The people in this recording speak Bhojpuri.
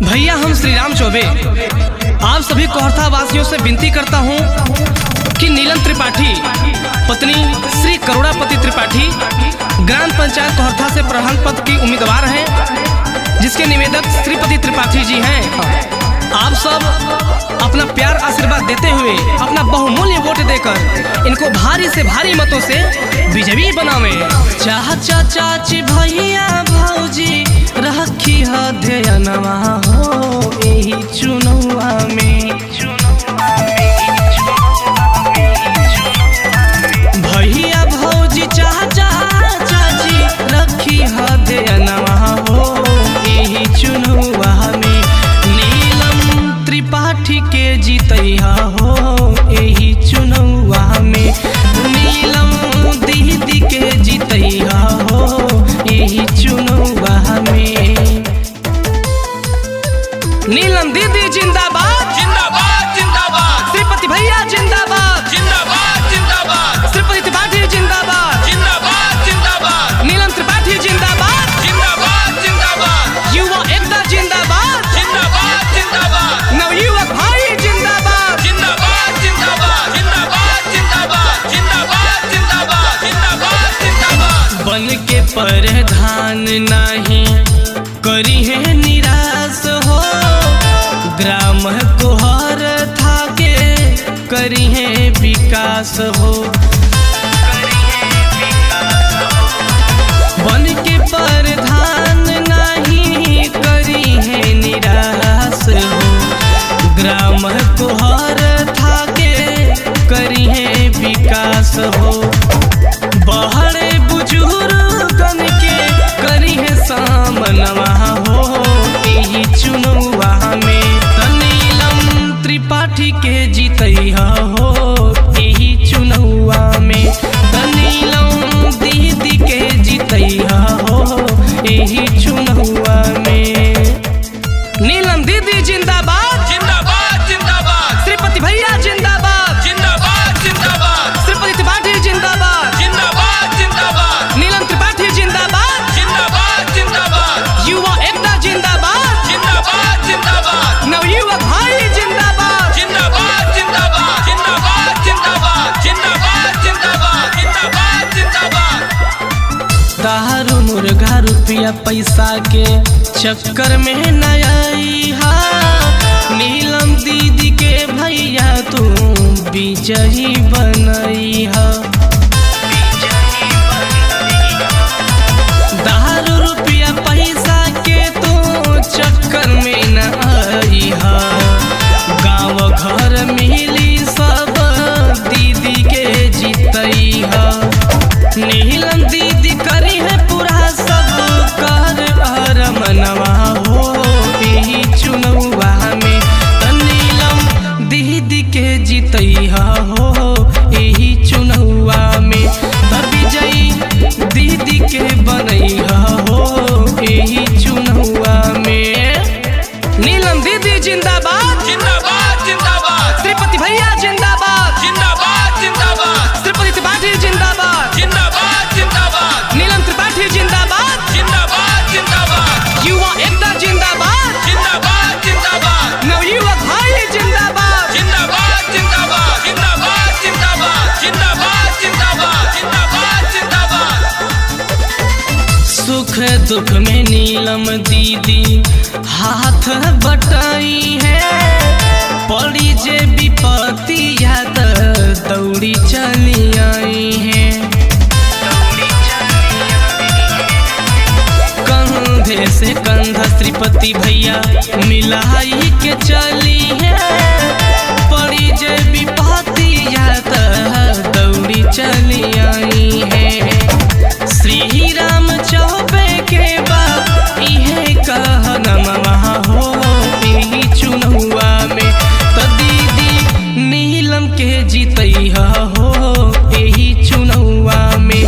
भैया हम श्री राम चौबे आप सभी कोहरथा वासियों से विनती करता हूँ कि नीलम त्रिपाठी पत्नी श्री करुणापति त्रिपाठी ग्राम पंचायत कोहरथा से प्रधान पद की उम्मीदवार हैं, जिसके निवेदक श्रीपति त्रिपाठी जी हैं। आप सब अपना प्यार आशीर्वाद देते हुए अपना बहुमूल्य वोट देकर इनको भारी से भारी मतों से विजयी बनावें। चाचा चाची भैया भौजी रखी ध्यानवा हो एही चुनौआ में। भैया भौजी चाचा चाची रखी ध्यानवा हो एही चुनौआ में। नीलम त्रिपाठी के जीतैहा हो एही चुनौआ में। नीलम दीदी के जीतैहा हो एही चुनौआ में। नीलम दीदी जिंदाबाद जिंदाबाद जिंदाबाद, श्रीपति भैया जिंदाबाद जिंदाबाद जिंदाबाद, श्रीपति त्रिपाठी जिंदाबाद जिंदाबाद जिंदाबाद, नीलम त्रिपाठी जिंदाबाद जिंदाबाद जिंदाबाद, युवा एकता जिंदाबाद जिंदाबाद जिंदाबाद, नवयुवक भाई जिंदाबाद जिंदाबाद जिंदाबाद, जिंदाबाद जिंदाबाद, जिंदाबाद जिंदाबाद, जिंदाबाद जिंदाबाद। बन के प्रधान नहीं करी है निराश हो, ग्राम कोहर था के करी है विकास हो। बन के प्रधान नहीं करी है निराश हो, ग्राम कोहर था के करी है विकास हो। बहरे बुजुर्गन के करी है सामनवा हो एही चुनौआ में। त नीलम त्रिपाठी के जीतैहा हो एही चुनौआ में। त नीलम दीदी के जीतैहा हो एही चुनौआ में। नीलम दीदी जिंदाबाद जिंदाबाद जिंदाबाद, श्रीपति भैया जिंदाबाद जिंदाबाद जिंदाबाद, श्रीपति त्रिपाठी जिंदाबाद जिंदाबाद जिंदाबाद, नीलम त्रिपाठी जिंदाबाद जिंदाबाद जिंदाबाद, युवा एकता जिंदाबाद जिंदाबाद जिंदाबाद, नवयुवक भाई जिंदाबाद जिंदाबाद जिंदाबाद, जिंदाबाद जिंदाबाद, जिंदाबाद जिंदाबाद, जिंदाबाद जिंदाबाद। दारू मुर्गा रुपया पैसा के चक्कर में न आई हा, नीलम दीदी के भैया तू विजयी बनई हा। दारू रुपया पैसा के तू चक्कर में न आई हा, गाँव घर मिली सब दीदी के जीतई हा। नीलम दीदी करी है पूरा सब कर अरमनवा हो एही चुनौआ में। त नीलम दीदी के जीतैहा हो एही चुनौआ में। त विजयी दीदी के बनैहा हो एही चुनौआ में। नीलम दीदी जिंदाबाद जिंदाबाद जिंदाबाद, श्रीपति भैया जिंदाबाद जिंदाबाद जिंदाबाद, श्रीपति त्रिपाठी जिंदाबाद जिंदाबाद जिंदाबाद, नीलम त्रिपाठी जिंदाबाद जिंदाबाद जिंदाबाद, युवा एकता जिंदाबाद जिंदाबाद जिंदाबाद, नवयुवक भाई जिंदाबाद जिंदाबाद जिंदाबाद, जिंदाबाद जिंदाबाद, जिंदाबाद जिंदाबाद, जिंदाबाद जिंदाबाद। सुख दुख में नीलम दीदी हाथ बटाई है, पड़ी जे विपत्ति याद दौड़ी चली आई है। कंधे से कंधा श्रीपति भैया मिलाई के चली है, पड़ी जे विपत्ति याद दौड़ी चली आई है। श्री राम चौबे के बाद इहे कहनमवा हो एही चुनौआ में। त दीदी नीलम के जीतैहा हो एही चुनौआ में।